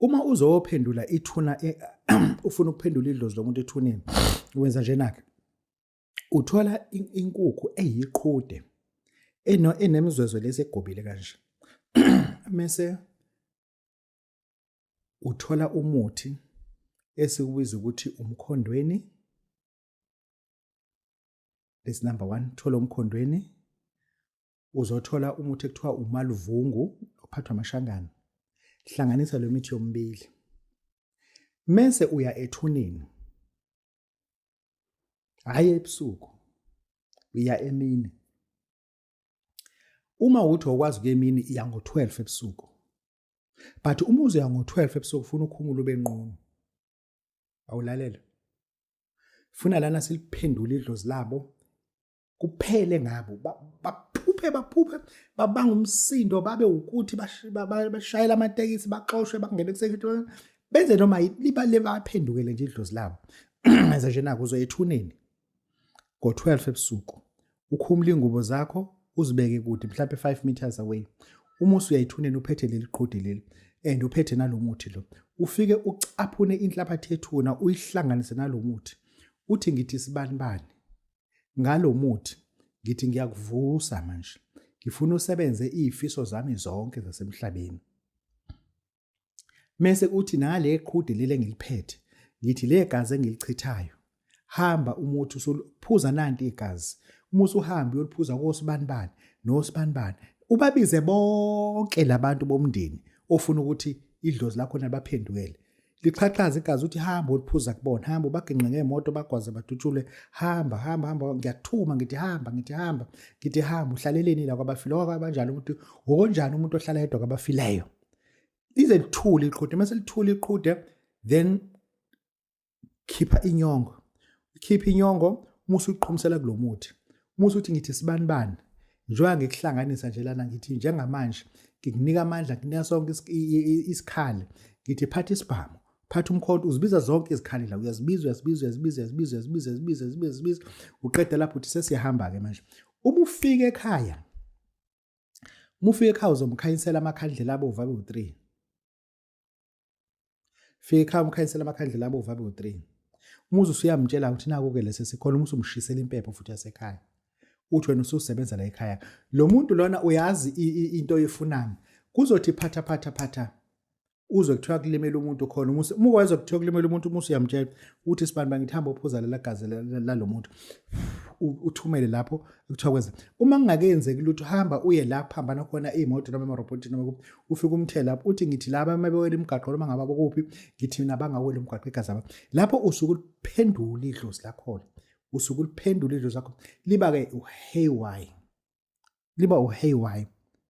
Uma uzophendula ithuna ufuna ukuphendula idlozi lomuntu ethuneni, wenza njena-ke. Uthola inkukhu eyiqhude enemizwezwe lesi egobile kanje. Mese uthola umuthi esikubiza ukuthi umkhondweni. This number 1, thola umkhondweni. Uzothola umuthi ekuthiwa umaluvungu ophathwa amashangana. Hlanganisa lo mithi yomibili. Mese uya ethuneni. Hayi ebusuku. Uya emini. Uma uthi okwazi ukuya emini iya ngo-12 ebusuku. But uma uzoya ngo-12 ebusuku ufuna ukhumula ube nqunu. Awulalela. Funa lana siliphendule idlozi labo kuphele ngabo, baphuphe baphuphe babanga umsindo, babe ukuthi bashayela amatekisi, baxoshwe, bangene kusecurity, benze noma libale baphendukele nje idlozi labo. Enza nje naku, uzoya ethuneni ngo-12 ebusuku, ukhumule ingubo zakho uzibeke kude mhlawumbe 5 meters away. Uma usuya ethuneni uphethe leli qhude leli and uphethe nalomuthi lo, ufike ucaphune inhlabathi yethuna uyihlanganise nalomuthi, uthi ngithi sibanibani ngalomuthi, ngithi ngiyakuvusa manje, ngifuna usebenze izifiso zami zonke zasemhlabeni. Mese uthi nale qhude leli engiliphethe, ngithi le gazi engilichithayo, hamba umuthi usuphuza nanti igazi, uma usuhamba uyoliphuza kosibanibani nosibanibani, ubabize bonke labantu bomndeni ofuna ukuthi idlozi lakho nabaphendukele. Liqhaqhaza igazi, uthi hamba uliphuza kubona, hamba ubaginqe ngemoto, bagwaze badutshulwe, hamba hamba hamba, ngiyathuma ngithi hamba, ngithi hamba, ngithi hamba. Uhlaleleni la kwabafile? Okwabanjani umuntu ngokunjani umuntu ohlala yedwa kwabafileyo? Lize lithule iqhude. Mase lithule iqhude, then khipha inyongo, khipha inyongo, uma usuqhumisela kulomuthi, uma usuthi ngithi sibanibani, njengoba ngikuhlanganisa nje lana, ngithi njengamanje ngikunika amandla, ngikunika sonke isikhali, ngithi phatha isibhamu, phatha umkhonto, uzibiza zonke izikhali la, uyazibiza uyazibiza uyazibiza uyazibiza uyazibiza uyazibiza uyazibiza uyazibiza, uqeda lapho uthi sesiyahamba-ke manje. Uma ufika ekhaya, uma ufika ekhaya uzomkhanyisela amakhandlela abovu abe u-3. Fika ekhaya umkhanyisela amakhandlela abovu abe u-3. Uma uze usuyamtshela ukuthi naku-ke lesi sikhona, uma usumshisela impepho futhi yasekhaya, uthi wena ususebenza la ekhaya, lo muntu lona uyazi into oyifunayo, kuzothi phatha phatha phatha, uzwe kuthiwa kulimele umuntu khona. Uma ukwazi kuthiwa kulimele umuntu, uma usuyamtshela uthi sibani bangithi hamba uphuza lela gazi lalo muntu, uthumele lapho kuthiwa kwenza. Uma kungakenzeki lutho, hamba uye lapho hambana khona iy'moto noma amarobhothi noma kuphi, ufike umthele lapho, uthi ngithi laba uma bewela imigaqo noma ngaba kuphi, ngithi mina bangawela umgwaqo igazi laba lapho. Usuke uliphendula idlozi lakhona, usuke uliphendula idlozi lakho, liba-ke uhaywire, liba uhaywire.